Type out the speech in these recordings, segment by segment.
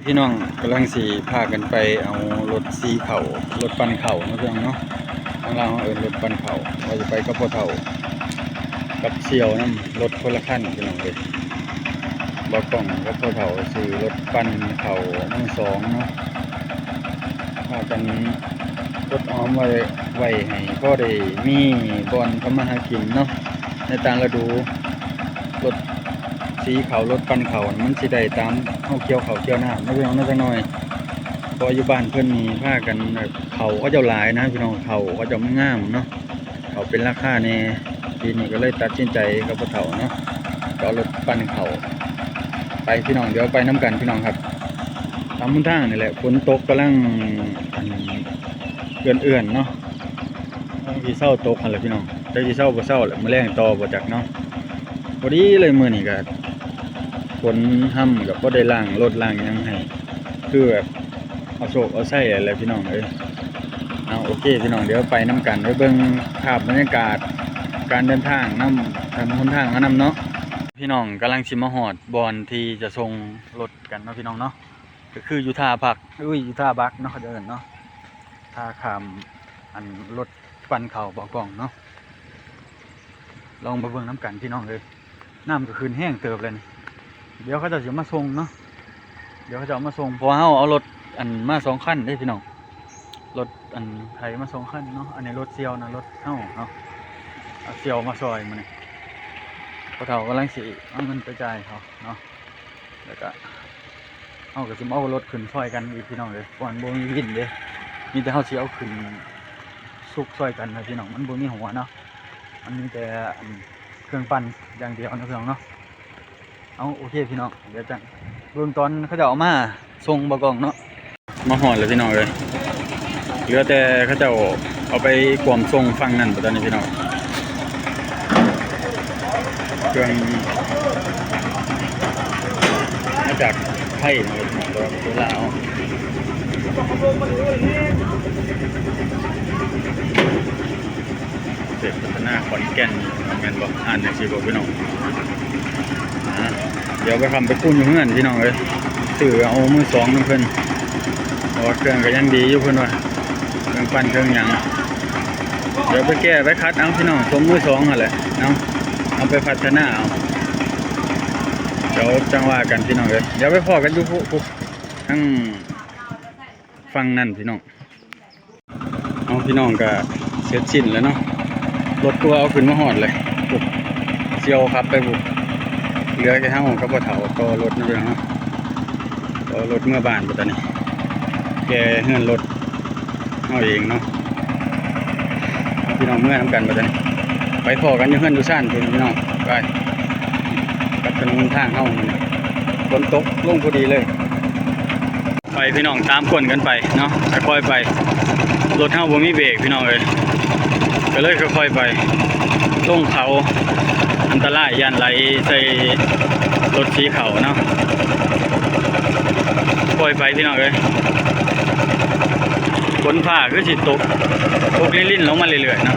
ພີ່ນ້ອງກຳລັງຊິພາກັນໄປເອົາລົດສີເຂົ້າ ລົດປັ່ນເຂົ້າເນາະ ພີ່ນ້ອງເນາະ. ທາງລາວເຮົາເອີ້ນລົດປັ່ນເຂົ້າ ວ່າຈະໄປກັບພໍ່ເຖົ້າ ກັບສ່ຽວນຳ ລົດຄົນລະຄັນ ພີ່ນ້ອງເອີຍ. ບ່າວກ້ອງກັບພໍ່ເຖົ້າຊື້ລົດປັ່ນເຂົ້າມືສອງເນາະ ພາກັນກົດອອມໄວ້ ໄວ້ໃຫ້ພໍໄດ້ມີບ່ອນທຳມາຫາກິນເນາະ ໃນຕ່າງລະດູ. ລົດສີເຂົ້າ ລົດປັ່ນເຂົ້າ ມັນຊິໄດ້ຕາມເຮົາກ່ຽວເຂົ້າກ່ຽວນ້ຳເນາະ ພີ່ນ້ອງເນາະ ຈັກໜ່ອຍ. ເພາະຢູ່ບ້ານເພິ່ນນີ້ພາກັນ ເຂົ້າເຂົາເຈົ້າຫຼາຍນະ ພີ່ນ້ອງ ເຂົ້າເຂົາເຈົ້າມັນງາມເນາະ ເຂົ້າເປັນລາຄາແດ່. ປີນີ້ກໍເລີຍຕັດສິນໃຈກັບພໍ່ເຖົ້າເນາະ ຈອດລົດປັ່ນເຂົ້າໄປ ພີ່ນ້ອງ. ດຽວໄປນຳກັນ ພີ່ນ້ອງຄັບ. ຕາມຫົນທາງນີ້ແຫຼະ ຝົນຕົກກຳລັງ ອັນ ເອື້ອນໆເນາະ ກຳລັງຊິເຊົາຕົກຫັ້ນແຫຼະ ພີ່ນ້ອງ. ຈັກຊິເຊົາບໍ່ເຊົາແຫຼະ ມື້ແລງຕໍ່ບໍ່ຈັກເນາະ. ພໍດີເລີຍມື້ນີ້ກໍຝົນຮຳ ກໍພໍໄດ້ລ້າງລົດລ້າງຫຍັງໃຫ້ ຄືແບບເອົາໂຊກເອົາໄຊຫັ້ນແຫຼະ ພີ່ນ້ອງເອີຍ. ເອົາ ໂອເຄ ພີ່ນ້ອງ ດຽວໄປນຳກັນ ໄປເບິ່ງພາບບັນຍາກາດການເດີນທາງນຳ ຖະໜົນຫົນທາງມານຳເນາະ. ພີ່ນ້ອງກຳລັງຊິມາຮອດບ່ອນທີ່ຈະສົ່ງລົດກັນເນາະ ພີ່ນ້ອງເນາະ ກໍຄືຢູ່ທ່າພັກ ອຸ້ຍ ຢູ່ທ່າບັກເນາະ ເຂົາເອີ້ນເນາະ ທ່າຂ້າມ ອັນ ລົດປັ່ນເຂົ້າບ່າວກ້ອງເນາະ. ລອງມາເບິ່ງນຳກັນ ພີ່ນ້ອງເອີຍ. ນ້ຳກໍຂຶ້ນແຮງເຕີບແລ້ວນີ້ ດຽວເຂົາເຈົ້າຊິມາສົ່ງເນາະ ດຽວເຂົາເຈົ້າມາສົ່ງ ເພາະວ່າເຮົາເອົາລົດ ອັນ ມາສອງຄັນເດ້ ພີ່ນ້ອງ ລົດ ອັນ ໄຖມາສອງຄັນເນາະ. ອັນນີ້ລົດສ່ຽວນະ ລົດເຮົາເນາະ ເອົາສ່ຽວມາຊ່ອຍມື້ນີ້ ພໍ່ເຖົ້າກຳລັງຊິເອົາເງິນໄປຈ່າຍເຂົາເນາະ ແລ້ວກະເຮົາກໍຊິມາເອົາລົດຂຶ້ນຊ່ອຍກັນອີກ ພີ່ນ້ອງເອີຍ. ເພາະມັນບໍ່ມີວິນເດ້ ມີແຕ່ເຮົາຊິເອົາຂຶ້ນສຸກຊ່ອຍກັນນະ ພີ່ນ້ອງ ມັນບໍ່ມີຫົວເນາະ ມັນມີແຕ່ ອັນ ເຄື່ອງປັ່ນຢ່າງດຽວເນາະ ພີ່ນ້ອງເນາະ. ເອົາ ໂອເຄ ພີ່ນ້ອງ ດຽວຈັ່ງເບິ່ງຕອນເຂົາເຈົ້າເອົາມາສົ່ງບ່າວກ້ອງເນາະ. ມາຮອດແລ້ວ ພີ່ນ້ອງເອີຍ ເຫຼືອແຕ່ເຂົາເຈົ້າເອົາໄປກວມສົ່ງຝັ່ງນັ້ນ ຕອນນີ້ ພີ່ນ້ອງ. ເຄື່ອງມາຈາກໄທເນາະ ພີ່ນ້ອງ ແຕ່ວ່າເປັນລາວ ເສດພັດທະນາຂອນແກ່ນ ແມ່ນບໍ່? ອ່ານຈັ່ງຊີ້ບໍ່ ພີ່ນ້ອງ? ອ່າ ດຽວໄປຄ້ຳໄປຄູນຢູ່ເຮືອນ ພີ່ນ້ອງເອີຍ ຊື້ເອົາມືສອງນຳເພິ່ນ ເພາະວ່າເຄື່ອງກໍຍັງດີຢູ່ ເພິ່ນວ່າ ເຄື່ອງປັ່ນເຄື່ອງຫຍັງ. ດຽວໄປແກ້ໄປຂັດເອົາ ພີ່ນ້ອງ ສົມມືສອງຫັ້ນແຫຼະເນາະ ເອົາໄປພັດທະນາເອົາ. ດຽວຈັ່ງວ່າກັນ ພີ່ນ້ອງເອີຍ ດຽວໄປພໍ້ກັນຢູ່ພຸ້ນ ທາງຝັ່ງນັ້ນ ພີ່ນ້ອງ. ເອົາ ພີ່ນ້ອງ ກະເສັດສິ້ນແລ້ວເນາະ ລົດຕົວເອົາຂຶ້ນມາຮອດເລີຍ ຜູ້ສ່ຽວຂັບໄປຜູ້ ເຫຼືອແຕ່ເຮົາກັບພໍ່ເຖົ້າຕໍ່ລົດເນາະ ພີ່ນ້ອງເນາະ ຕໍ່ລົດເມືອບ້ານບັດຕານີ້ ແກ່ເຮືອນລົດເຮົາເອງເນາະ. ເອົາ ພີ່ນ້ອງ ເມືອນຳກັນບັດຕານີ້ ໄປພໍ້ກັນຢູ່ເຮືອນຢູ່ຊານພຸ້ນ ພີ່ນ້ອງ ໄປ ກັບຖະໜົນຫົນທາງເຮົາມື້ນີ້ ຝົນຕົກລົງພໍດີເລີຍ. ໄປ ພີ່ນ້ອງ ຕາມກົ້ນກັນໄປເນາະ ຄ່ອຍໆໄປ ລົດເຮົາບໍ່ມີເບຣກ ພີ່ນ້ອງເອີຍ ກໍເລີຍຄ່ອຍໆໄປ ລົງເຂົາອັນຕະລາຍ ຢ້ານໄຫຼໃສ່ລົດສີເຂົ້າເນາະ. ຄ່ອຍໄປ ພີ່ນ້ອງເອີຍ ຝົນຟ້າຄືຊິຕົກ ຕົກລິນໆລົງມາເລື້ອຍໆເນາະ.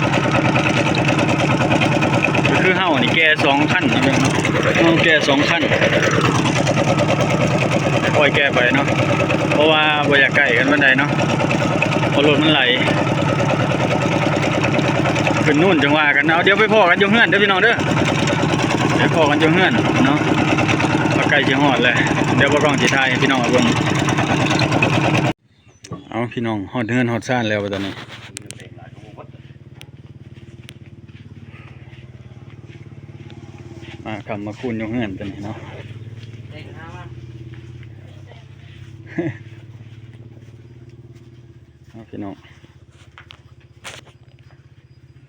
ກໍຄືເຮົານີ້ແກ່ສອງຄັນເນາະ ເຮົາແກ່ສອງຄັນ ຄ່ອຍແກ່ໄປເນາະ ເພາະວ່າບໍ່ຢາກໃກ້ກັນປານໃດເນາະ ເພາະລົດມັນໄຫຼຂຶ້ນນູ້ນ ຈັ່ງວ່າກັນ. ເອົາ ດຽວໄປພໍ້ກັນຢູ່ເຮືອນເດີ ພີ່ນ້ອງເດີ ໄປພໍ້ກັນຢູ່ເຮືອນເນາະ ວ່າໃກ້ຊິຮອດແລ້ວ ດຽວບ່າວກ້ອງຊິຖ່າຍໃຫ້ພີ່ນ້ອງເບິ່ງ. ເອົາ ພີ່ນ້ອງ ຮອດເຮືອນຮອດຊານແລ້ວບັດຕານີ້ ມາຄ້ຳມາຄູນຢູ່ເຮືອນຕົວນີ້ເນາະ. ເອົາ ພີ່ນ້ອງ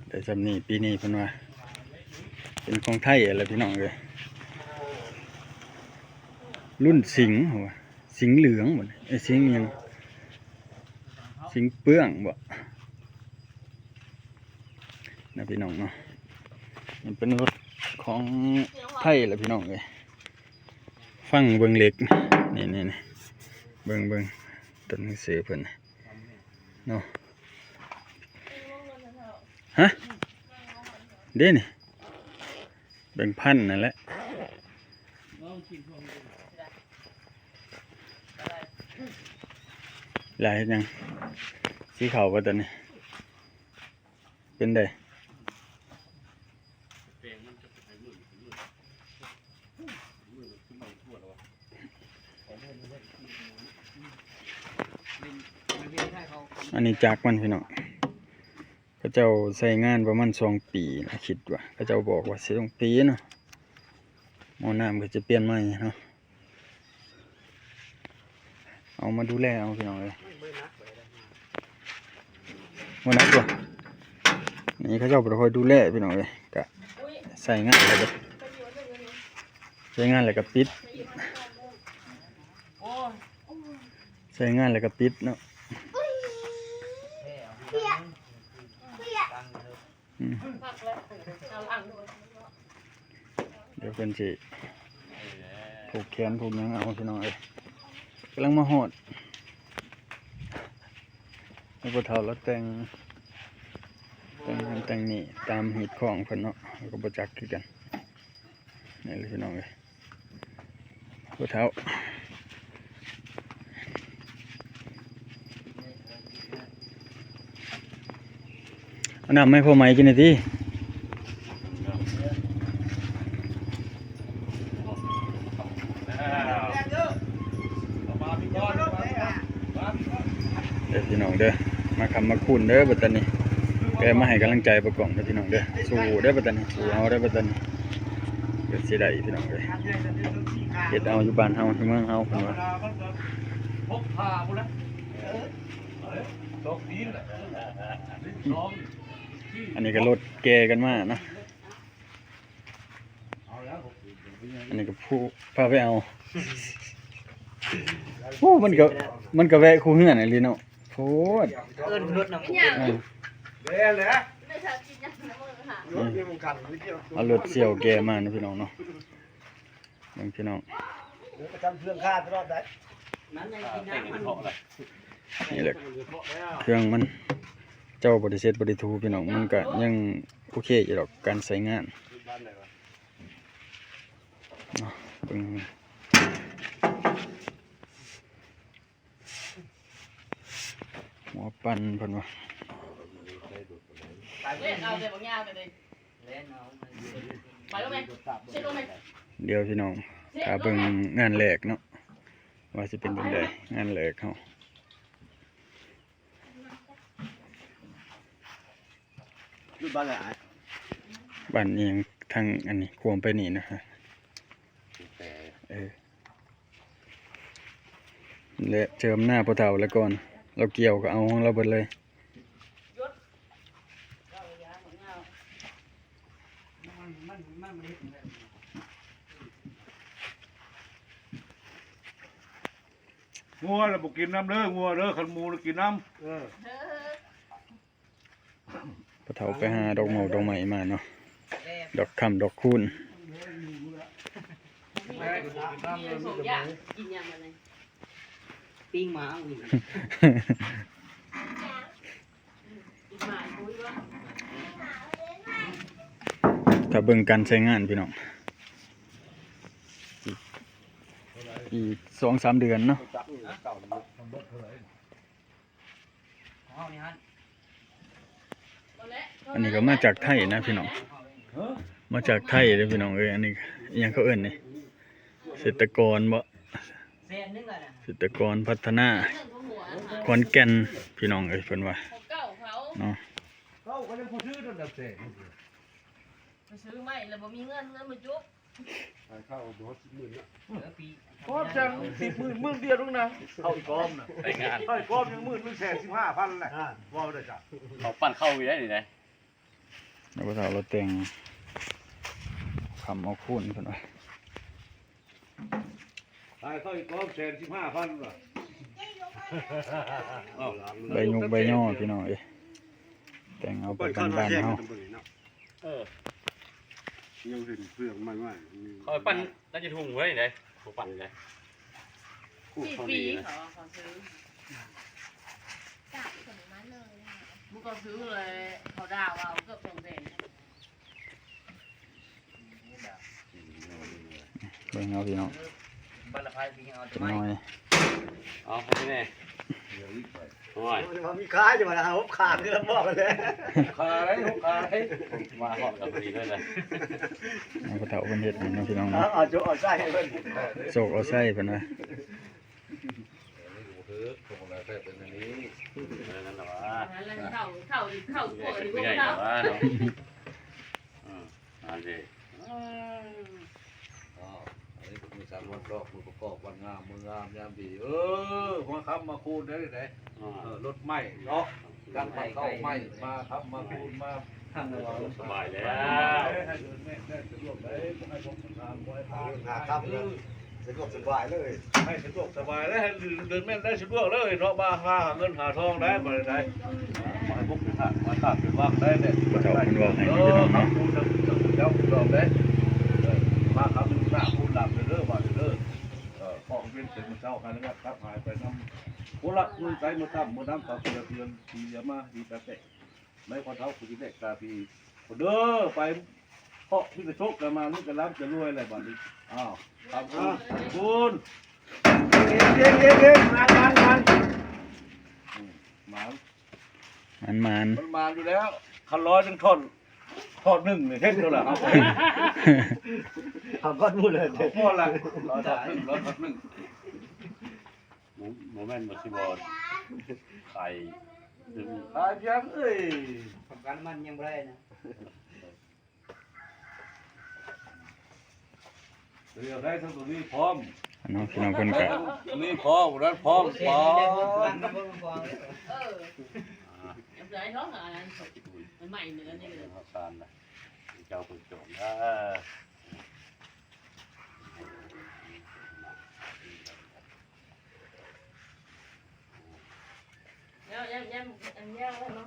ໄດ້ຊ່ຳນີ້ ປີນີ້ເພິ່ນວ່າເປັນຂອງໄທແຫຼະ ພີ່ນ້ອງເອີຍ ລຸ້ນສິງ ເຂົາວ່າ ສິງເຫຼືອງບໍ ເອີ ສິງຫຍັງ ສິງເປືອງບໍ ນະ ພີ່ນ້ອງເນາະ. ມັນເປັນລົດຂອງໄທແຫຼະ ພີ່ນ້ອງເອີຍ. ຟັງເບິ່ງເຫຼັກ ນີ້ໆໆ ເບິ່ງໆ ຕົວໜັງສືເພິ່ນເນາະ ຮະ ເດ້ນີ້ ແບງພັນນັ້ນແຫຼະ. ລອງກິນພວກນີ້ ຫຼາຍເຮັດຫຍັງ? ສີຂາວບໍ່ຕົວນີ້? ເປັນໃດ? ອັນນີ້ຈັກມັນພີ່ນ້ອງ. ເຂົາເຈົ້າໃຊ້ງານປະມານສອງປີນະ ຄິດວ່າ ເຂົາເຈົ້າບອກວ່າຊິຕ້ອງປີເນາະ. ໝໍ້ນ້ຳກໍຈະປ່ຽນໃໝ່ເນາະ. ເອົາມາດູແລເອົາພີ່ນ້ອງເອີຍ. ບໍ່ໜັກຕົວະ ນີ້ເຂົາເຈົ້າບໍ່ໄດ້ຄ່ອຍດູແລພີ່ນ້ອງເອີຍ. ກະໃຊ້ງານແລ້ວກໍ ໃຊ້ງານແລ້ວກໍປິດ ໃຊ້ງານແລ້ວກໍປິດເນາະ. ອືມ ດຽວເພິ່ນຊິຜູກແຂນຜູກຫຍັງເອົາພີ່ນ້ອງເອີຍ. ກຳລັງມາຮອດ ໃຫ້ພໍ່ເຖົ້າລາວແຕ່ງ ແຕ່ງນັ້ນແຕ່ງນີ້ຕາມຮີດຄອງເພິ່ນເນາະ ເຮົາກໍບໍ່ຈັກຄືກັນ. ນີ້ແຫຼະພີ່ນ້ອງເອີຍ ຜູ້ເຖົ້າ ເອົານ້ຳໃຫ້ພໍ່ໃໝ່ກິນໜ່ອຍຕິ. ເດີພີ່ນ້ອງເດີ ມາຄ້ຳມາຄູນເດີບັດຕານີ້ ແກມາໃຫ້ກຳລັງໃຈປາກອງເດີພີ່ນ້ອງເດີ. ສູ້ເດີບັດຕານີ້ ສູ້ເອົາເດີບັດຕານີ້ ເຮັດຊິໄດ້ພີ່ນ້ອງເອີຍ. ເຮັດເອົາຢູ່ບ້ານເຮົາ ຢູ່ເມືອງເຮົາເພິ່ນວ່າ. ອັນນີ້ກໍລົດແກ່ກັນມາເນາະ. ອັນນີ້ກໍຜູ້ພາໄປເອົາ. ໂອ້ ມັນກໍ ມັນກໍແວະຄູ່ເຮືອນອີ່ຫຼີເນາະ. ໂພດ ເອີ້ນລົດນຳ ເອີ ເອົາລົດສ່ຽວແກ່ມາເນາະພີ່ນ້ອງເນາະ. ເບິ່ງພີ່ນ້ອງ ປະຈຳເຄື່ອງຂ້າຕະຫຼອດໄດ໋. ນີ້ແຫຼະເຄື່ອງມັນ ເຈົ້າບໍ່ໄດ້ເຊັດບໍ່ໄດ້ຖູພີ່ນ້ອງ ມັນກະຍັງໂອເຄຢູ່ດອກການໃຊ້ງານ. ເນາະ ເບິ່ງຫົວປັ່ນເພິ່ນວ່າ. ດຽວພີ່ນ້ອງ ຖ້າເບິ່ງງານແລກເນາະ ວ່າຊິເປັນຈັ່ງໃດ ງານແລກເຮົາ. ຢູ່ບ້ານໃດອ້າຍ? ບ້ານອີ່ຫຍັງ ທາງອັນນີ້ ຂວາມໄປນີ້ນະ. ເອີ ແລະ ເຈີມໜ້າພໍ່ເຖົ້າລະກ່ອນ ລາວກ່ຽວກໍເອົາຂອງລາວເບິດເລີຍ. ງົວລະບໍ່ກິນນຳເດີ ງົວເດີ ຄັນໝູລະກິນນຳ. ເອີ ພໍ່ເຖົ້າໄປຫາດອກໝອກດອກໄມ້ມາເນາະ ດອກຄຳດອກຄູນ. ປີ້ງໝາເອົານີ້ ຖ້າເບິ່ງການໃຊ້ງານພີ່ນ້ອງ ອີກ ອີກສອງສາມເດືອນເນາະ. ອັນນີ້ກໍມາຈາກໄທນະພີ່ນ້ອງ ມາຈາກໄທເດີພີ່ນ້ອງເອີຍ. ອັນນີ້ອີ່ຫຍັງເຂົາເອີ້ນນີ້ ເສດຖະກອນບໍ ເສດຖະກອນພັດທະນາຂອນແກ່ນ ພີ່ນ້ອງເອີຍ ເພິ່ນວ່າເນາະ. ເຂົາກໍຍັງບໍ່ຊື້ໂດນດຳແສງ ໄປຊື້ໃໝ່ແລ້ວບໍ່ມີເງິນ ເງິນບໍ່ຈຸກ. ຂາຍເຂົ້າບໍ່ຮອດສິບໝື່ນນະ. ເອີ ປີ ພໍຈັງສິບໝື່ນ ໝື່ນດຽວໜຶ່ງນະ. ເຂົ້າອີກອອມນະ ໃຊ້ງານ ເຂົ້າອີກອອມຍັງໝື່ນໜຶ່ງແສນສິບຫ້າພັນແຫຼະ. ອ່າ ເວົ້າໄດ້ຈ້ະ ເຂົາປັ່ນເຂົ້າຢູ່ໄດ໋ນີ້ໄດ໋. ແລ້ວບໍ່ເຖົ້າລາວແຕ່ງຄຳເອົາຄູນເພິ່ນວ່າ. ຂາຍເຂົ້າອີກກອງແສນສິບຫ້າພັນວ່າ. ເອົ້າ ໃບຍຸກໃບຍໍພີ່ນ້ອງເອີຍ ແຕ່ງເອົາປະຈຳບ້ານເຮົາ. ເອີ ຍັງເຫັນເຄື່ອງໃໝ່ໆ ຂ້ອຍປັ່ນໜ້າຈະທຸ່ງໄວ້ໄດ໋ ຜູ້ປັ່ນໄດ໋. ສີ່ປີເຂົາ ເຂົາຊື້ ມັນກໍຊື້ເລີຍ ເຂົາດ່າວ່າເອົາເກືອບສອງແສນ. ເບິ່ງເອົາພີ່ນ້ອງ ເອີ ບ້ານລະພາຍປີເອົາ ຈັກໜ້ອຍ ເອົາໄປແດ່. ໂອ້ຍ ມັນມີຂາຢູ່ວ່າ ຫົກຂາຄືລະບອກແຫຼະ. ຂາໄດ໋ ຫົກຂາໄດ໋. ມາຮອດກັນພໍດີເລີຍນະ. ເອົາ ພໍ່ເຖົ້າເພິ່ນເຮັດໃຫ້ເນາະ ພີ່ນ້ອງເນາະ. ເອົາ ເອົາໂຈກເອົາໄຊໃຫ້ເພິ່ນ. ເອີ ໂຈກເອົາໄຊເພິ່ນນະ. ເອີ ນັ້ນລະວ່າ ເຂົ້າ ເຂົ້າ ເຂົ້າຄົວນີ້ບໍ່ເຂົ້າ. ອືມ ອັນນີ້ ເອີ ອັນນີ້ເປັນມື້ສັກວັນດອກ ມື້ປະກອບວັນງາມ ມື້ງາມຍາມດີ. ເອີ ຫົວຄ່ຳມາຄູນໄດ້ ໄດ້ ເອີ ລົດໄມ້ເນາະ ກັນມາເຂົ້າໄມ້ ມາຄ່ຳມາຄູນ ມາ ສະບາຍແລ້ວ ໃຫ້ເດີນແມ່ນໄດ້ສະດວກໄດ້ ບໍ່ໃຫ້ພົບຫາ ບໍ່ໃຫ້ພາ ຫາຄ່ຳເລີຍ. ສະດວກສະບາຍເລີຍ ໃຫ້ສະດວກສະບາຍເລີຍ ໃຫ້ເດີນແມ່ນໄດ້ສະດວກເລີຍເນາະ ມາຫາເງິນຫາທອງໄດ້ ບໍ່ໄດ້ໄດ້ ບໍ່ໃຫ້ບຸກເປັນທາດ ມາທາດເປັນວັງໄດ້ແຫຼະ. ຜູ້ເຖົ້າເພິ່ນເວົ້າໃຫ້ເນາະ ພີ່ນ້ອງເນາະ. ເຈົ້າເຈົ້າເຈົ້າໄດ້ ເອີ ມາຄຳໜ້າຄູນຫຼັງເດີ ບາດເດີ ເອີ ຂອງເປັນເປັນເຈົ້າ ໃຫ້ລະງັບຄັບຫາຍໄປນຳ ຜູ້ລັກເງິນໃສເມື່ອຄ່ຳເມື່ອນຳ ເຂົາເທື່ອເດືອນ ທີ່ເຫຼືອມາດີກະແຕະ ໃນຄວາມເຖົ້າຜູ້ທີ່ແບກຕາພີ ເດີ ໄປເພາະມີແຕ່ໂຊກກະມາ ມີແຕ່ລາບຈະລວຍແຫຼະບາດນີ້. ອ້າວ ຂອບຄຸນ ຂອບຄຸນ ເຮັງໆໆໆ ໝານໆໆ ອືມ ໝານ ໝານໆ ມັນໝານຢູ່ແລ້ວ ຄັນຮ້ອຍໜຶ່ງທ່ອນ ທ່ອນໜຶ່ງນີ້ເຮັດໂຕລະ ເອົາ ເອົາກ້ອນໝູ່ເລີຍ ເອົາພໍລະ ຮ້ອຍທ່ອນໜຶ່ງ ຮ້ອຍທ່ອນໜຶ່ງ. ບໍ່ ບໍ່ແມ່ນວ່າຊິບໍ່ຂາຍ ຂາຍພຽງເອີຍ ປະກັນນ້ຳມັນຍັງບໍ່ໄດ້ນະ ເລືອກໄດ້ທັງຕົວນີ້ພ້ອມ ເນາະ ພີ່ນ້ອງເພິ່ນກະ ຕົວນີ້ພ້ອມ ຕົວນັ້ນພ້ອມ ພ້ອມ ເອີ ອ່າ ເອົາໄປເນາະ ອັນນັ້ນ ມັນໃໝ່ເໜືອນີ້ເລີຍ ເຮົາຊານນະ ເຈົ້າເພິ່ນຈອງນະ.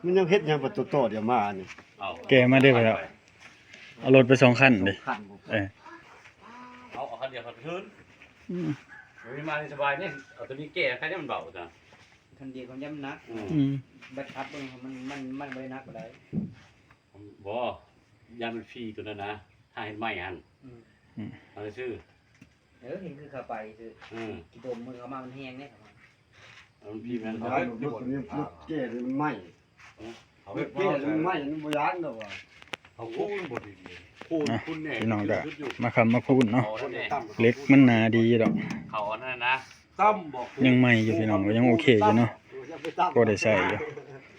ມັນຍັງເຮັດຫຍັງປະຕູໂຕດຽວມານີ້ ເອົາ ແກ່ມາເດ້ ເອົາລົດໄປສອງຄັນເດ້ ສອງຄັນ ເອີ ເອົາ ເອົາຄັນດຽວຄັນຄືນ ອືມ ມີມານີ້ສະບາຍນີ້ ເອົາໂຕນີ້ແກ່ ຄັນນີ້ມັນເບົາຈ້ະ ຄັນດຽວມັນຢ້ຳໜັກ ອືມ ອືມ ບັດຂັບເບິ່ງມັນ ມັນ ມັນບໍ່ໄດ້ໜັກປານໃດ ບໍ່ ຢ້ານມັນຟຣີໂຕນັ້ນນະ ຖ້າເຮັດໃໝ່ຫັ້ນ ອືມ ອືມ ເອົາຊື່ ເອີ ເຫັນຄືເຂົ້າໄປຊື່ ອືມ ຂີ້ຕົມມືເຂົ້າມາມັນແຮງເດ້ ເຂົ້າມາ ມັນພີແມ່ນ ເອົາລົດ ລົດແກ່ມັນໃໝ່ ເອົາລົດແກ່ມັນໃໝ່ ມັນບໍ່ຢ້ານດອກວ່າ ເອົາຄູນບໍ່ດີ ຄູນ ຄູນແນ່ ພີ່ນ້ອງກະມາຄ້ຳມາຄູນເນາະ ເຫຼັກມັນໜາດີຢູ່ດອກ ເຂົາອັນນັ້ນນະ ຍັງໃໝ່ຢູ່ພີ່ນ້ອງ ກໍຍັງໂອເຄຢູ່ເນາະ ພໍໄດ້ໃຊ້ຢູ່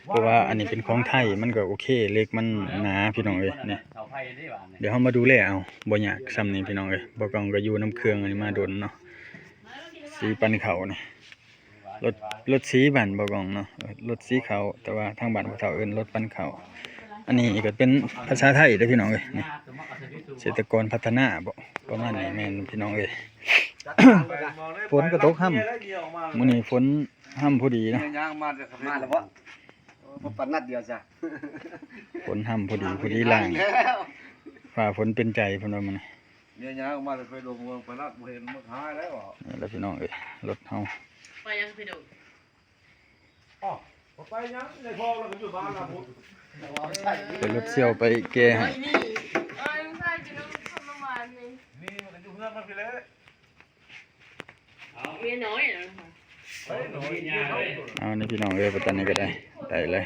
ເພາະວ່າອັນນີ້ເປັນຂອງໄທ ມັນກໍໂອເຄ ເຫຼັກມັນໜາພີ່ນ້ອງເອີຍ ນີ້ ດຽວເຮົາມາດູແລເອົາ ບໍ່ຍາກຊ່ຳນີ້ພີ່ນ້ອງເອີຍ ບໍ່ກອງກໍຢູ່ນຳເຄື່ອງອັນນີ້ມາດົນເນາະ ສີປັນເຂົ້ານີ້ ລົດ ລົດສີບ້ານບໍ່ກອງເນາະ ລົດສີເຂົ້າ ແຕ່ວ່າທາງບ້ານຜູ້ເຖົ້າເອີ້ນລົດປັນເຂົ້າ ອັນນີ້ກໍເປັນພາສາໄທເດີ້ພີ່ນ້ອງເອີຍ ນີ້ ເສດຖະກອນພັດທະນາບໍ ປະມານນີ້ແມ່ນພີ່ນ້ອງເອີຍ ຝົນກໍຕົກຮຳ ມື້ນີ້ຝົນຮຳພໍດີເນາະ ມາແລ້ວບໍ ບໍ່ປານນັດດຽວຈ້ະ ຝົນຮຳພໍດີ ພໍດີລ້າງ ຟ້າຝົນເປັນໃຈເພິ່ນວ່າມື້ນີ້ ເມຍຍ່າງອອກມາແຕ່ໄປລົງເມືອງປານັດ ບໍ່ເຫັນມັນຫາຍແລ້ວ ນີ້ລະພີ່ນ້ອງເອີຍ ລົດເຮົາ ໄປຍັງພີ່ນ້ອງ ອໍ ບໍ່ໄປຫຍັງ ໃນທ້ອງລະກໍຢູ່ບ້ານລະພຸ້ນ ໄປລົດສ່ຽວໄປແກ່ໃຫ້ ເອີຍ ລູກຊາຍກິນນ້ຳ ນ້ຳມັນນີ້ ນີ້ມັນກໍຢູ່ເຮືອນມັນພີ້ແຫຼະ ເມຍນ້ອຍນະ ເອົານີ້ພີ່ນ້ອງເອີຍ ປານນີ້ກໍໄດ້ ໄດ້ເລີຍ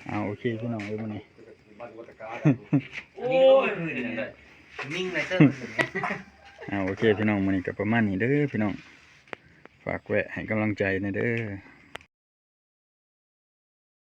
ເອົາໂອເຄພີ່ນ້ອງເອີຍ ມື້ນີ້ ໂອ້ຍ ເອົາໂອເຄພີ່ນ້ອງ ມື້ນີ້ກໍປະມານນີ້ເດີ້ພີ່ນ້ອງ ຝາກແວະໃຫ້ກຳລັງໃຈແດ່ເດີ້.